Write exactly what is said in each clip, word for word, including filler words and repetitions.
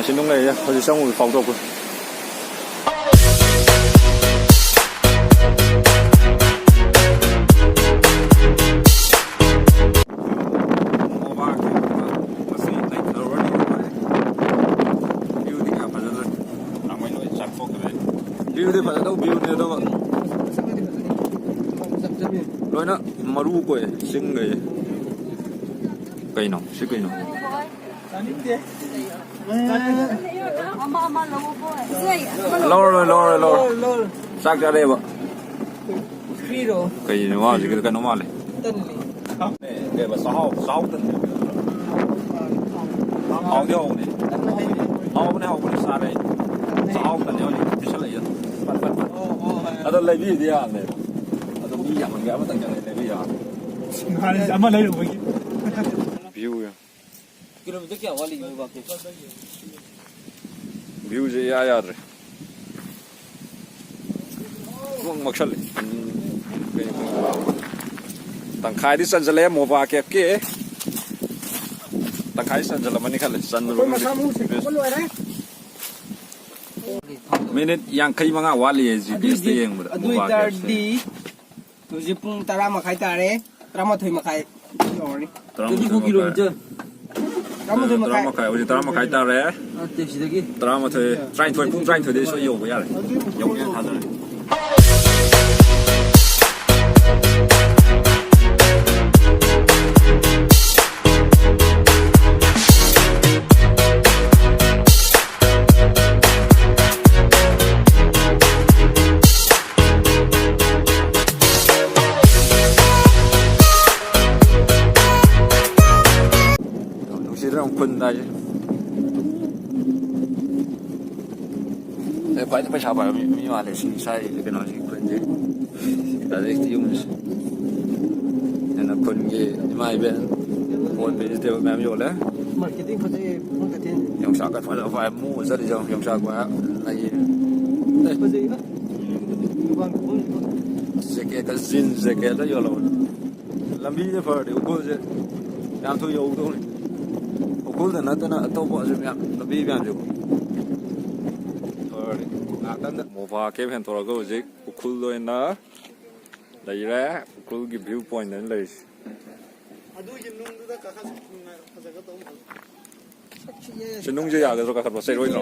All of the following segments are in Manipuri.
ꯁꯤ ꯅꯨꯡ ꯂꯩꯔꯦ, ꯍꯧꯖꯤꯛ ꯆꯪꯉꯨꯒꯦ, ꯐꯥꯎꯗꯣꯛꯄ꯫ ꯃꯁꯤ ꯂꯩꯊꯔꯨꯔꯅꯤ꯫ View-ꯗꯤ ꯀꯌꯥ ꯐꯖꯗ꯭ꯔꯦ꯫ ꯂꯥꯡꯃꯩ ꯂꯣꯏ ꯆꯥꯛꯊꯣꯛꯈ꯭ꯔꯦ꯫ View-ꯗꯤ ꯐꯖꯗꯧ view-ꯅꯦ, ꯑꯗꯨꯒ ꯂꯣꯏꯅ ꯃꯔꯨ ꯀꯣꯛꯑꯦ, ꯆꯤꯡꯈꯩ꯫ ꯀꯩꯅꯣ? ꯁꯤ ꯀꯩꯅꯣ? ꯑꯃ, ꯑꯃ ꯂꯧꯑꯣꯀꯣ꯫ ꯂꯧꯔꯔꯣꯏ, ꯂꯧꯔꯔꯣꯏ, ꯂꯧꯔꯔꯣꯏ꯫ ꯆꯥꯛ ꯆꯥꯔꯦꯕ꯫ ꯀꯩꯅꯣ ꯃꯥ ꯍꯧꯖꯤꯛꯀꯤꯗꯣ? ꯀꯩꯅꯣ ꯃꯥꯜꯂꯦ꯫ ꯀꯩꯕ, ꯆꯥꯛꯍꯥꯎ, ꯆꯥꯛꯍꯥꯎ ꯇꯟ꯫ ꯍꯥꯎꯗꯤ ꯍꯥꯎꯕꯅꯦ꯫ ꯍꯥꯎꯕꯅꯦ, ꯍꯥꯎꯕꯅꯦ, ꯆꯥꯔꯦ꯫ ꯆꯥꯛꯍꯥꯎ ꯇꯟꯅꯦ ꯍꯧꯖꯤꯛ ꯄꯤꯁꯜꯂꯛꯏꯗꯣ꯫ ꯐꯠ, ꯐꯠ, ꯐꯠ꯫ ꯑꯗꯣ ꯂꯩꯕꯤꯔꯗꯤ ꯌꯥꯕꯅꯦ꯫ ꯑꯗꯣ ꯃꯤ ꯌꯥꯝꯃꯟꯒꯦ ꯑꯃꯇꯪ ꯆꯪꯉꯦ ꯂꯩꯕꯤ ꯌꯥꯕꯅꯦ꯫ ꯅꯍꯥꯟ ꯑꯃ ꯂꯩꯔꯨꯕꯒꯤ꯫ View ꯌꯦꯡꯉꯣ꯫ Kilometer ꯀꯌꯥ ꯋꯥꯠꯂꯤꯒꯦ ꯃꯣꯏ ꯋꯥꯛꯀꯤꯡ? View-ꯁꯦ ꯏꯌꯥ ꯌꯥꯗ꯭ꯔꯦ꯫ ꯄꯨꯡꯃꯝ ꯃꯝꯁꯜꯂꯦ꯫ ꯎꯝ, ꯀꯩꯅꯣ, ꯇꯪꯈꯥꯏꯗꯤ ꯆꯟꯁꯤꯜꯂꯦ ꯃꯣꯕꯥ ꯀꯦꯞꯀꯤ꯫ ꯇꯪꯈꯥꯏ ꯆꯟꯁꯤꯜꯂꯝꯃꯅꯤ ꯈꯜꯂꯦ꯫ ꯆꯟꯗ꯭ꯔꯕ ꯑꯩꯈꯣꯏ ꯈꯪꯗꯦ꯫ ꯃꯁꯥ ꯃꯎ ꯁꯦꯡꯗꯣꯛꯄ ꯂꯣꯏꯔꯦ꯫ Minute ꯌꯥꯡꯈꯩ ꯃꯉꯥ ꯋꯥꯠꯂꯤꯌꯦ G P S-ꯇ ꯑꯗꯨꯏꯗꯤ, ꯌꯦꯡꯕꯗ ꯑꯗꯨ ꯃꯣꯕꯥ ꯀꯦꯞꯁꯦ꯫ ꯑꯣꯏꯇꯥꯔꯗꯤ ꯍꯧꯖꯤꯛ ꯄꯨꯡ ꯇꯔꯥ ꯃꯈꯥꯏ ꯇꯥꯔꯦ꯫ ꯇꯔꯥꯃꯥꯊꯣꯏ ꯃꯈꯥꯏ ꯌꯧꯔꯅꯤ꯫ ꯇꯔꯥꯃꯥꯊꯣꯏ ꯃꯈꯥꯏ꯫ Kilometer꯫ ꯇꯔꯥꯃꯥꯊꯣꯏ ꯇꯔꯥ ꯃꯈꯥꯏ꯫ ꯃꯈꯥꯏ, ꯍꯧꯖꯤꯛ ꯇꯔꯥ ꯃꯈꯥꯏ ꯇꯥꯔꯦ꯫ ꯅꯠꯇꯦ, ꯁꯤꯗꯒꯤ꯫ ꯇꯔꯥꯃꯥꯊꯣꯏ, ꯇꯔꯥꯅꯤꯊꯣꯏ, ꯄꯨꯡ ꯇꯔꯥꯅꯤꯊꯣꯏꯗꯩ ꯁꯣꯏ ꯌꯧꯕ ꯌꯥꯔꯦ꯫ ꯌꯧꯅꯤ ꯊꯥꯖꯔꯦ꯫ ꯅꯨꯡꯁꯤꯗ꯭ꯔꯣ ꯈꯨꯟ ꯍꯥꯏꯁꯦ? ꯑꯦ, ꯈ꯭ꯋꯥꯏꯗꯩ ꯄꯩꯁꯥ ꯄꯥꯏꯕ ꯃꯤ, ꯃꯤ ꯃꯥꯜꯂꯦ ꯁꯤ ꯁ꯭ꯋꯥꯏ ꯀꯩꯅꯣꯁꯤ, ꯈꯨꯟꯁꯦ꯫ ꯑꯗꯩ ꯌꯨꯝꯁꯦ꯫ ꯑꯗꯨꯅ ꯈꯨꯟꯒꯤ ꯏꯃꯥ ꯏꯕꯦꯟ ꯄꯣꯠ vegetable ꯃꯌꯥꯝ ꯌꯣꯜꯂꯦ꯫ Marketing ꯐꯖꯩ, ꯃꯐꯝ ꯀꯩꯊꯦꯜ꯫ ꯌꯣꯡꯆꯥꯛꯀ ꯐꯖ ꯐꯖ ꯃꯨ ꯆꯠꯂꯤꯁꯦ ꯌꯦꯡꯉꯣ, ꯌꯣꯡꯆꯥꯛ ꯃꯌꯥꯝ ꯂꯩꯌꯦ꯫ ꯐꯖꯩ꯫ ꯗꯨꯀꯥꯟ ꯐꯝ꯫ Jacket-ꯀ, jeans jacket-ꯀ ꯌꯣꯜꯍꯧꯔꯦ꯫ ꯂꯝꯕꯤꯁꯦ ꯐꯔꯗꯤ ꯎꯈ꯭ꯔꯨꯜꯁꯦ ꯌꯥꯝ ꯊꯨꯅ ꯌꯧꯗꯧꯅꯤ꯫ ꯎꯈ꯭ꯔꯨꯜꯗ ꯅꯠꯇꯅ ꯑꯇꯣꯞꯄꯁꯨ ꯃꯌꯥꯝ, ꯂꯝꯕꯤ ꯃꯌꯥꯝꯁꯦ ꯉꯥꯛꯇꯪꯗ ꯃꯣꯕꯥ ꯀꯦꯞ ꯍꯦꯟꯗꯣꯔꯛꯑꯒ ꯍꯧꯖꯤꯛ ꯎꯈ꯭ꯔꯨꯜꯗ ꯑꯣꯏꯅ ꯂꯩꯔꯦ꯫ ꯎꯈ꯭ꯔꯨꯜꯒꯤ ꯚ꯭ꯌꯨ ꯄꯣꯏꯟꯠ ꯑꯣꯏꯅ ꯂꯩꯔꯤꯁꯦ꯫ ꯑꯗꯨꯒꯤ ꯅꯨꯡꯗꯨꯗ ꯀꯥꯈꯠ-, ꯐꯖꯒꯗꯧ ꯃꯥꯜꯂꯦ꯫ ꯁꯤ ꯅꯨꯡꯁꯦ ꯌꯥꯒꯗ꯭ꯔꯣ ꯀꯥꯈꯠꯄ? ꯆꯩꯔꯣꯏꯗ꯭ꯔꯣ?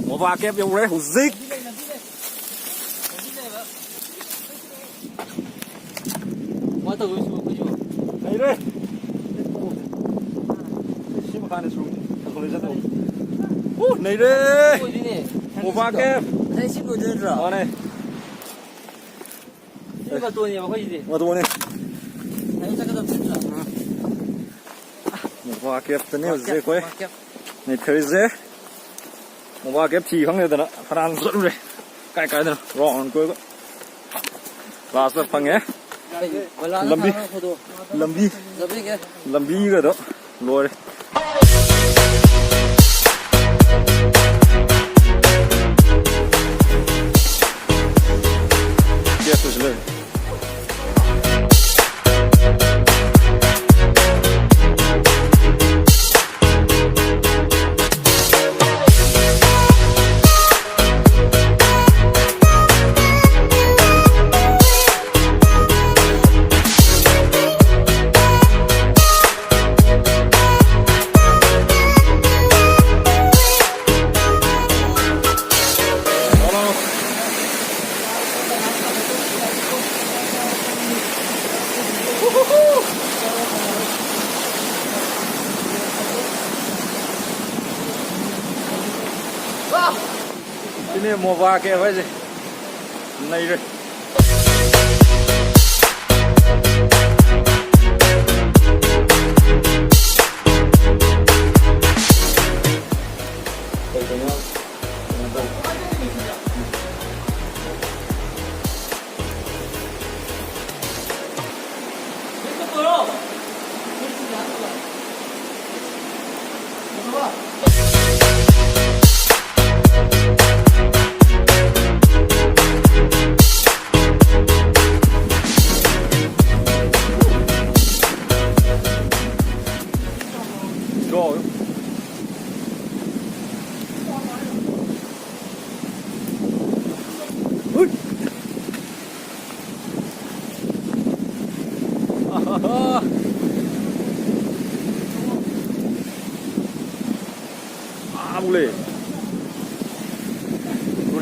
ꯃꯣꯕꯥ ꯀꯦꯞ ꯌꯧꯔꯦ ꯍꯧꯖꯤꯛ꯫ ꯀꯃꯥꯏꯅ ꯇꯧꯗꯣꯏꯁꯤꯕꯣ ꯑꯩꯈꯣꯏꯁꯤꯕꯣ? ꯂꯩꯔꯦ꯫ ꯁꯤ ꯃꯈꯥꯗ ꯁꯨꯝ ꯀꯟꯁꯣꯂꯦꯁꯟ ꯇꯧ꯫ ꯎ, ꯅꯩꯔꯦ꯫ ꯑꯣꯏꯗꯣꯏꯅꯦ꯫ ꯃꯣꯕꯥ ꯀꯦꯞ꯫ ꯉꯁꯥꯏ ꯁꯤ ꯂꯣꯏꯗꯣꯏ ꯅꯠꯇ꯭ꯔꯣ? ꯃꯥꯅꯦ꯫ ꯁꯤ ꯃꯇꯣꯟꯅꯦꯕ ꯑꯩꯈꯣꯏꯁꯤꯗꯤ꯫ ꯃꯇꯣꯟꯅꯦ꯫ ꯉꯁꯥꯏ ꯆꯠꯀꯗꯕ ꯅꯠꯇ꯭ꯔꯣ? ꯃꯣꯕꯥ ꯀꯦꯞꯇꯅꯦ ꯍꯧꯖꯤꯛ ꯑꯩꯈꯣꯏ ꯃꯣꯕꯥ ꯀꯦꯞ꯫ ꯅꯩꯊꯔꯤꯁꯦ꯫ ꯃꯣꯕꯥ ꯀꯦꯞ ꯊꯤ ꯈꯪꯗꯗꯅ ꯐꯅꯌꯥꯝ ꯆꯠꯂꯨꯔꯦ꯫ ꯀꯥꯏ ꯀꯥꯏꯗꯅꯣ ꯔꯥꯎꯟ ꯀꯣꯏꯕ꯫ ꯂꯥꯁꯇ ꯐꯪꯉꯦ꯫ ꯂꯝꯕꯤ꯫ ꯂꯝꯕꯤ꯫ ꯂꯝꯕꯤꯒꯗꯣ ꯂꯣꯏꯔꯦ꯫ ꯀꯦꯞꯇꯨꯁꯨ ꯂꯩꯔꯦ꯫ ꯁꯤꯅꯦ ꯃꯣꯕꯥ ꯀꯦꯞ ꯍꯥꯏꯁꯦ꯫ ꯅꯩꯔꯦ꯫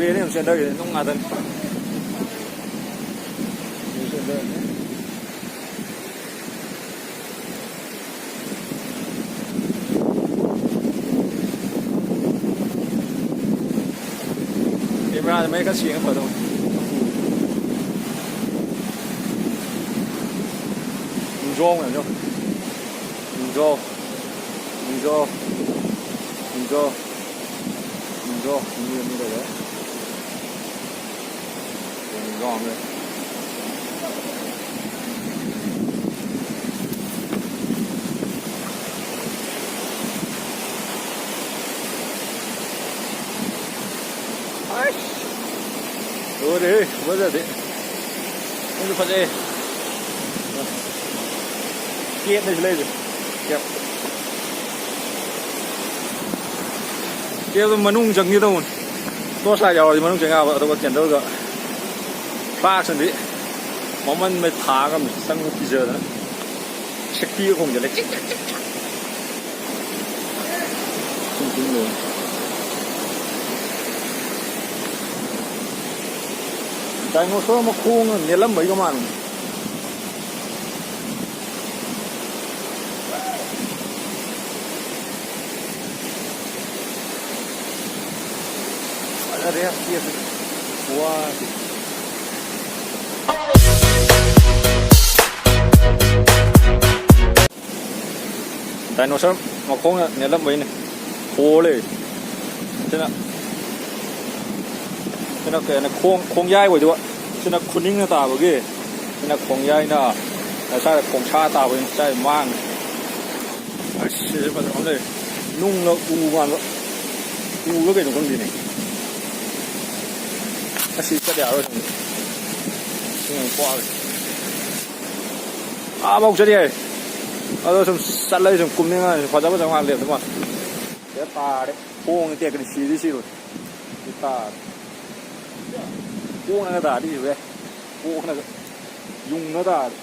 ꯀꯦꯅꯦ ꯑꯃꯨꯛ ꯆꯦꯟꯊꯈꯤꯅꯤ, ꯅꯨꯡ ꯉꯥꯛꯇꯅꯤ꯫ ꯀꯦꯃꯦꯔꯥꯗ ꯃꯌꯦꯛ ꯈꯔ ꯁꯦꯡꯉ ꯐꯗꯧꯅꯤ꯫ ꯅꯨꯡꯖꯥꯎ ꯃꯌꯥꯝ ꯌꯥꯎ꯫ ꯅꯨꯡꯖꯥꯎ꯫ ꯅꯨꯡꯖꯥꯎ꯫ ꯅꯨꯡꯖꯥꯎ꯫ ꯅꯨꯡꯖꯥꯎ꯫ ꯃꯤ ꯑꯅꯤ ꯂꯩꯔꯦ꯫ ꯅꯨꯡꯖꯥꯎ ꯑꯃ ꯂꯩꯔꯦ꯫ ꯑꯁ! ꯂꯣꯏꯔꯦꯍꯦ, ꯐꯖꯗꯦ꯫ ꯅꯪꯁꯨ ꯐꯖꯩ꯫ ꯀꯦꯞꯅꯦ ꯁꯤ ꯂꯩꯔꯤꯁꯦ꯫ ꯀꯦꯞ꯫ ꯀꯦꯞꯇꯣ ꯃꯅꯨꯡ ꯆꯪꯒꯦ ꯇꯧꯕꯅꯤ꯫ Torch light ꯌꯥꯎꯔꯗꯤ ꯃꯅꯨꯡ ꯆꯪ ꯌꯥꯕ, ꯑꯗꯨꯒ candle ꯒ flask ꯅꯗꯤ ꯃꯃꯟ ꯃꯩ ꯊꯥ ꯉꯝꯗꯦ, ꯆꯪꯕ ꯀꯤꯖꯗꯅ꯫ ꯁꯦꯛꯄꯤꯒ ꯈꯣꯡꯖꯜꯂꯦ꯫ ꯆꯤꯛ, ꯆꯤꯛ, ꯆꯤꯛ, ꯆꯤꯛ꯫ ꯁꯨꯝ ꯁꯨꯝ ꯂꯩ꯫ Dinosaur ꯃꯈꯣꯡꯅ ꯅꯦꯠꯂꯝꯕꯩꯒ ꯃꯥꯟꯕꯅꯤ꯫ ꯐꯖꯔꯦ ꯑꯁꯤ꯫ ꯋꯥꯁꯤ꯫ Dinosaur ꯃꯈꯣꯡꯅ ꯅꯦꯠꯂꯝꯕꯩꯅꯦ꯫ ꯍꯣ ꯂꯩ꯫ ꯁꯤꯅ, ꯁꯤꯅ ꯀꯩ ꯍꯥꯏꯅꯤ? ꯈꯣꯡ, ꯈꯣꯡꯌꯥꯏ ꯑꯣꯏꯗꯣꯏꯕ꯫ ꯁꯤꯅ ꯈꯨꯅꯤꯡꯅ ꯇꯥꯕꯒꯤ, ꯁꯤꯅ ꯈꯣꯡꯌꯥꯏꯅ, ꯁ꯭ꯋꯥꯏꯗ ꯈꯣꯡꯁꯥ ꯇꯥꯕꯒꯤ ꯁ꯭ꯋꯥꯏ ꯃꯥꯡꯉꯦ꯫ ꯑꯁ, ꯁꯤꯁꯨ ꯐꯖꯕ ꯑꯃ ꯂꯩꯔꯦ꯫ ꯅꯨꯡꯂ ꯎ ꯃꯥꯟꯕ꯫ ꯎꯔ ꯀꯩꯅꯣ ꯈꯪꯗꯦꯅꯦ꯫ ꯑꯁꯤ ꯆꯠ ꯌꯥꯔꯣꯏ ꯁꯨꯝ꯫ ꯁꯤ ꯌꯥꯝ ꯋꯥꯔꯦ꯫ ꯑꯥꯐꯥꯎ ꯆꯠ ꯌꯥꯏ꯫ ꯑꯗꯣ ꯁꯨꯝ ꯆꯠꯂꯗꯤ ꯁꯨꯝ ꯀꯨꯝꯅꯤꯡꯉꯛꯑꯅꯤ꯫ ꯐꯖ ꯐꯖꯕ ꯉꯥꯛ ꯂꯩꯔꯝꯗꯧ ꯃꯥꯜꯂꯦ꯫ ꯁꯤꯗ ꯇꯥꯔꯦ꯫ ꯈꯣꯡꯁꯦ ꯇꯦꯛꯀꯅꯤ, ꯁꯤꯗꯤ ꯁꯤꯔꯣꯏ꯫ ꯁꯤ ꯇꯥꯔꯦ꯫ ꯈꯣꯡꯅꯒ ꯇꯥꯔꯗꯤ ꯁꯤꯕ ꯌꯥꯏ꯫ ꯈꯣꯡꯅꯒ ꯌꯨꯡꯅ ꯇꯥꯔꯗꯤ꯫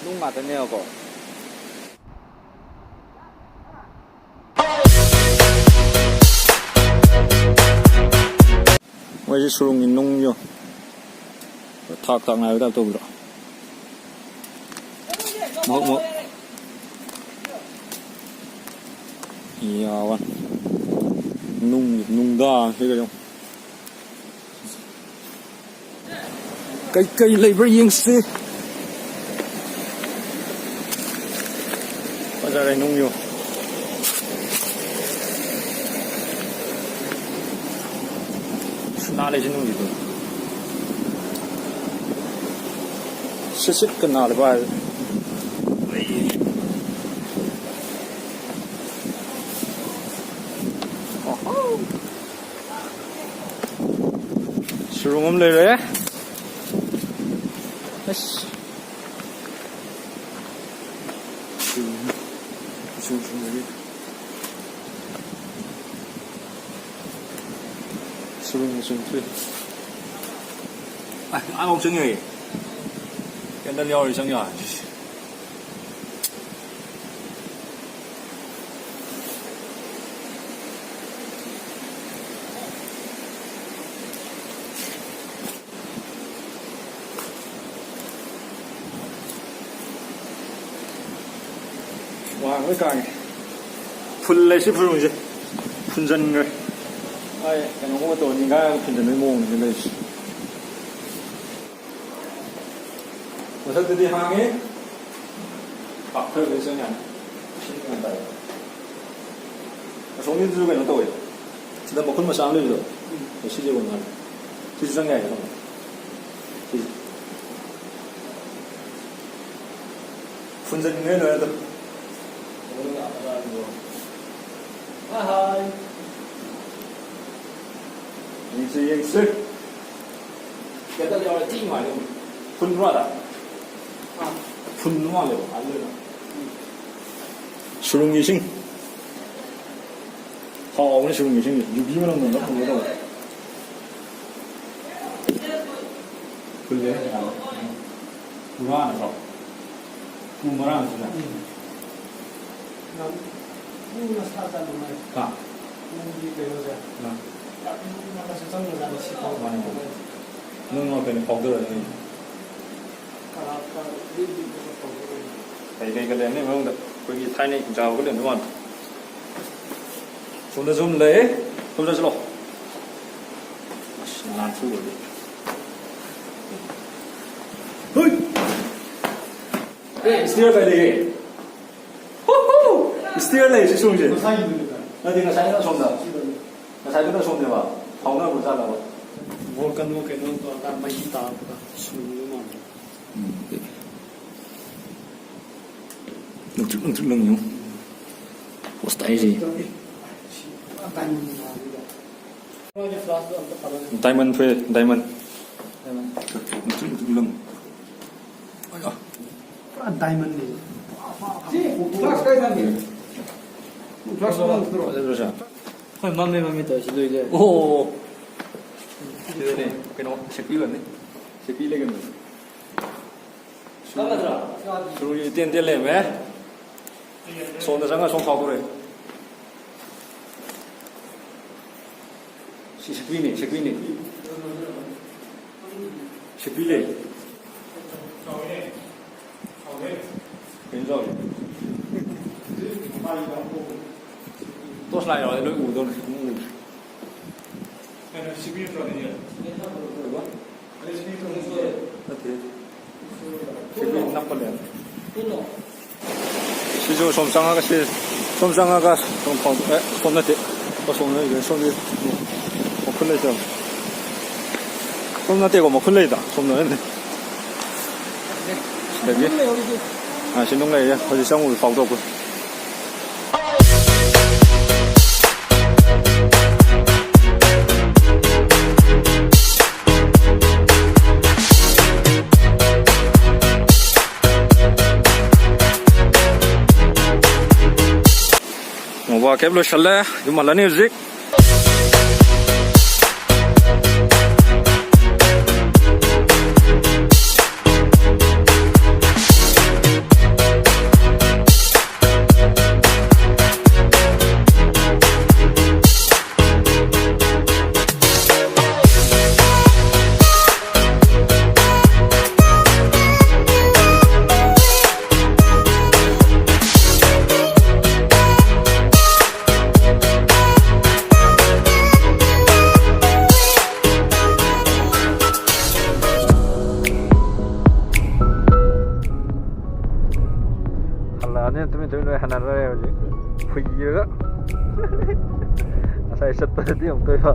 ꯅꯨꯡ ꯉꯥꯛꯇꯅꯦꯕꯀꯣ꯫ ꯃꯣꯏꯁꯦ ꯁꯨꯔꯨꯡꯒꯤ ꯅꯨꯡꯁꯨ ꯊꯥꯛ ꯊꯥꯛ ꯅꯥꯏꯕ ꯇꯥꯏꯞ ꯇꯧꯕꯗ꯭ꯔꯣ? ꯃꯍꯨꯠ ꯃꯍꯨꯠ꯫ ꯌꯥꯋꯥꯟ꯫ ꯅꯨꯡ, ꯅꯨꯡꯗꯥꯡꯁꯤꯒ ꯌꯦꯡꯉꯨ꯫ ꯀꯩꯀꯩ ꯂꯩꯕ꯭ꯔꯥ ꯌꯦꯡꯁꯤ꯫ ꯐꯖꯔꯦ ꯅꯨꯡꯁꯨ꯫ ꯑꯁ, ꯅꯥꯜꯂꯦ ꯁꯤ ꯅꯨꯡꯁꯤꯗꯤ꯫ ꯁꯤꯠ ꯁꯤꯠꯀ ꯅꯥꯜꯂꯦ ꯚꯥꯏ꯫ ꯑꯣꯍꯣ꯫ ꯁꯨꯔꯨꯡ ꯑꯃ ꯂꯩꯔꯦ꯫ ꯑꯁ꯫ ꯁꯨꯔꯨꯡ꯫ ꯁꯨꯔꯨꯡ, ꯁꯨꯔꯨꯡ꯫ ꯁꯨꯔꯨꯡ ꯃꯆꯨꯝ ꯊꯣꯛꯏ꯫ ꯑ, ꯑꯥꯐꯥꯎ ꯆꯪ ꯌꯥꯏꯌꯦ꯫ ꯀꯦꯟꯗꯜ ꯌꯥꯎꯔꯗꯤ ꯆꯪ ꯌꯥꯔꯅꯤ꯫ ꯍꯨꯃꯥꯡ ꯂꯣꯏ ꯀꯥꯡꯉꯦ꯫ ꯐꯨꯜꯂꯦ ꯁꯤ ꯐꯨꯜꯁꯦ꯫ ꯐꯨꯟꯖꯟꯈ꯭ꯔꯦ꯫ ꯑꯩ ꯀꯩꯅꯣꯒꯨꯝꯕ ꯇꯧꯔꯗꯤ ꯅꯤꯡꯈꯥꯏꯔꯒ ꯐꯨꯟꯖꯟꯕꯒꯤ ꯃꯑꯣꯡꯅꯤꯅꯦ ꯂꯩꯔꯤꯁꯦ꯫ ꯃꯊꯛꯇꯗꯤ ꯍꯥꯡꯉꯦ꯫ ꯄꯥꯛꯊꯈ꯭ꯔꯦ ꯆꯪ ꯌꯥꯅꯤ꯫ ꯏꯁꯤꯡ ꯌꯥꯝ ꯇꯥꯏ꯫ ꯑꯁꯣꯝꯒꯤꯗꯨꯁꯨ ꯀꯩꯅꯣ ꯇꯧꯋꯦ꯫ ꯁꯤꯗ ꯃꯈꯨꯟ ꯃꯆꯥ ꯑꯃ ꯂꯩꯕꯗꯣ꯫ ꯎꯝ꯫ ꯑꯗꯣ ꯁꯤꯁꯦ ꯑꯣꯏ ꯃꯥꯜꯂꯦ꯫ ꯁꯤꯁꯨ ꯆꯪ ꯌꯥꯏꯌꯦ ꯈꯪꯕ꯭ꯔꯥ? ꯁꯤꯁꯦ꯫ ꯐꯨꯟꯖꯟꯈ꯭ꯔꯦ ꯂꯣꯏꯔꯦ ꯑꯗꯨꯝ꯫ ꯑꯍꯥꯏ꯫ ꯌꯦꯡꯁꯤ, ꯌꯦꯡꯁꯤ꯫ ꯀꯦꯟꯗꯜ ꯌꯥꯎꯔꯦ, ꯊꯤ ꯅꯨꯡꯉꯥꯏꯅꯤ꯫ ꯐꯨꯟ ꯃꯥꯜꯂꯦ꯫ ꯑꯥ꯫ ꯐꯨꯟ ꯃꯥꯜꯂꯦꯕ, ꯑꯗꯨꯅ꯫ ꯁꯨꯔꯨꯡꯒꯤ ꯏꯁꯤꯡ꯫ ꯍꯥꯎꯕꯅꯦ ꯁꯨꯔꯨꯡꯒꯤ ꯏꯁꯤꯡꯁꯦ꯫ ꯌꯨꯕꯤ ꯃꯅꯝꯒ ꯅꯞ ꯅꯞ ꯇꯧꯔꯒ꯫ ꯐꯨꯜꯂꯦ꯫ ꯄꯨꯔꯥ ꯅꯠꯇ꯭ꯔꯣ? ꯎ ꯃꯔꯥꯡꯁꯤꯅ꯫ ꯎꯝ꯫ ꯌꯥꯝ ꯀꯨꯏꯅ ꯁꯥ ꯆꯥꯅꯤꯡꯉꯥꯏ꯫ ꯍꯥ? ꯎꯒꯤ ꯀꯩꯅꯣꯁꯦ꯫ ꯑꯥ꯫ ꯌꯥꯝ ꯀꯨꯏꯅ ꯃꯥꯅꯤ, ꯃꯥꯅꯤ꯫ ꯅꯪ ꯀꯩꯅꯣ ꯐꯥꯎꯗꯔꯅꯤ꯫ ꯀꯅꯥ, ꯀꯅꯥ, ꯂꯤꯛ ꯂꯤꯛꯄꯗꯣ ꯐꯥꯎꯗꯔꯅꯤ꯫ ꯀꯩ ꯀꯩꯒ ꯂꯩꯔꯝꯅꯤ ꯃꯅꯨꯡꯗ? ꯑꯩꯈꯣꯏꯒꯤ ꯊꯥꯏꯅ ꯍꯤꯡꯆꯥꯕꯒ ꯂꯩꯔꯝꯗꯧ ꯃꯥꯟꯕ꯫ ꯁꯣꯝꯗꯁꯨ ꯑꯃ ꯂꯩ꯫ ꯁꯣꯝ ꯆꯠꯁꯤꯂꯣ꯫ ꯑꯁ, ꯅꯥꯟꯊꯨꯒ꯭ꯔꯦ꯫ ꯍꯨꯏ! ꯑꯦ, stair ꯀꯥꯏ ꯂꯩꯒꯦ? ꯍꯨ, ꯍꯨ! Stair ꯂꯩ ꯁꯤ ꯁꯣꯝꯁꯦ꯫ ꯉꯁꯥꯏꯒꯤꯗꯨꯅꯤꯗ꯫ ꯅꯠꯇꯦ, ꯉꯁꯥꯏꯅ ꯁꯣꯝꯗ꯫ ꯁꯤꯗꯅꯤ꯫ ꯉꯁꯥꯏꯗꯨꯅ ꯁꯣꯝꯅꯦꯕ꯫ ꯐꯥꯎꯅꯕ ꯖꯥꯠꯂꯕ? Volcano ꯀꯩꯅꯣ ꯇꯧꯔꯀꯥꯟ ꯃꯍꯤ ꯇꯥꯔꯛꯄꯗ ꯁꯨꯡꯕ ꯃꯥꯟꯕ꯫ ꯎꯝ꯫ ꯂꯪꯇ꯭ꯔꯤꯛ ꯂꯪꯇ꯭ꯔꯤꯛ ꯂꯪꯉꯤ꯫ ꯄꯣꯁ ꯇꯥꯏꯁꯤ꯫ ꯃꯥꯒꯤ flask ꯇꯣ ꯑꯝꯇ ꯐꯥꯗꯣꯛꯑꯣ꯫ Diamond ꯊꯣꯛꯑꯦ, diamond꯫ Diamond꯫ ꯂꯪꯇ꯭ꯔꯤꯛ ꯂꯪꯇ꯭ꯔꯤꯛ ꯂꯪ꯫ ꯑꯌꯥ꯫ ꯄꯨꯔꯥ diamond ꯅꯦ꯫ ꯁꯤ flask ꯀꯥꯏ ꯊꯝꯒꯦ? Flask ꯐꯖꯕ꯭ꯔꯣ, ꯁꯥꯔ? ꯍꯣꯏ, ꯃꯝꯃꯦ, ꯃꯝꯃꯦ ꯇꯧꯔꯤꯁꯤ ꯂꯣꯏ ꯂꯩꯔꯦ꯫ ꯑꯣ꯫ ꯁꯤꯗꯅꯦ, ꯀꯩꯅꯣ, ꯁꯦꯛꯄꯤ ꯂꯩꯔꯝꯅꯤ꯫ ꯁꯦꯛꯄꯤ ꯂꯩꯒꯟꯕꯅꯤ꯫ ꯀꯪꯒꯗ꯭ꯔꯥ? ꯁꯨꯔꯨꯁꯦ ꯏꯇꯦꯟ ꯇꯦꯟ ꯂꯩꯔꯝꯃꯦ꯫ ꯁꯣꯝꯗ ꯆꯪꯉ ꯁꯣꯝ ꯐꯥꯎꯗꯣꯔꯦ꯫ ꯁꯤ ꯁꯤꯛꯄꯤꯅꯦ, ꯁꯤꯛꯄꯤꯅꯦ꯫ ꯁꯤꯛꯄꯤ ꯂꯩ꯫ ꯀꯩꯅꯣ ꯇꯧꯔꯤ꯫ Torch light ꯌꯥꯎꯔꯗꯤ ꯂꯣꯏ ꯎꯗꯧꯅꯤ꯫ ꯎꯗ꯭ꯔꯦ꯫ ꯀꯩꯅꯣ, ꯁꯤꯛꯄꯤ ꯅꯠꯇ꯭ꯔꯣ ꯑꯅꯤꯁꯦ? ꯀꯩꯕ? ꯅꯠꯇꯦ꯫ ꯁꯤꯕꯨ ꯅꯞꯄ ꯂꯩꯔꯝꯃꯦ꯫ ꯁꯤꯁꯨ ꯁꯣꯝ ꯆꯪꯉꯒ ꯁꯤ, ꯁꯣꯝ ꯆꯪꯉꯒ ꯁꯣꯝ ꯐꯥꯎ-, ꯑꯦ, ꯁꯣꯝ ꯅꯠꯇꯦ꯫ ꯑꯣ, ꯁꯣꯝ ꯂꯩꯔꯦ꯫ ꯁꯣꯝꯗꯤ ꯃꯈꯨꯟ ꯂꯩꯇꯕ꯫ ꯁꯣꯝ ꯅꯠꯇꯦꯀꯣ, ꯃꯈꯨꯟ ꯂꯩꯗ꯫ ꯁꯣꯝꯗ ꯂꯩꯕꯅꯦ꯫ ꯁꯤꯗꯒꯤ꯫ ꯑꯥ, ꯁꯤ ꯅꯨꯡ ꯂꯩꯔꯦ꯫ ꯍꯧꯖꯤꯛ ꯆꯪꯉꯨꯒꯦ, ꯐꯥꯎꯗꯣꯛꯄ꯫ Mobile cab ꯂꯣꯏꯁꯜꯂꯦ, ꯌꯨꯝ ꯍꯜꯂꯅꯤ ꯍꯧꯖꯤꯛ꯫ ꯑꯗꯨ ꯂꯣꯏ ꯍꯟꯅꯔꯦ ꯍꯧꯖꯤꯛ꯫ ꯍꯨꯏꯔꯒ꯫ ꯉꯁꯥꯏ ꯆꯠꯄꯗꯗꯤ ꯑꯃꯨꯛ ꯇꯣꯏꯕ꯫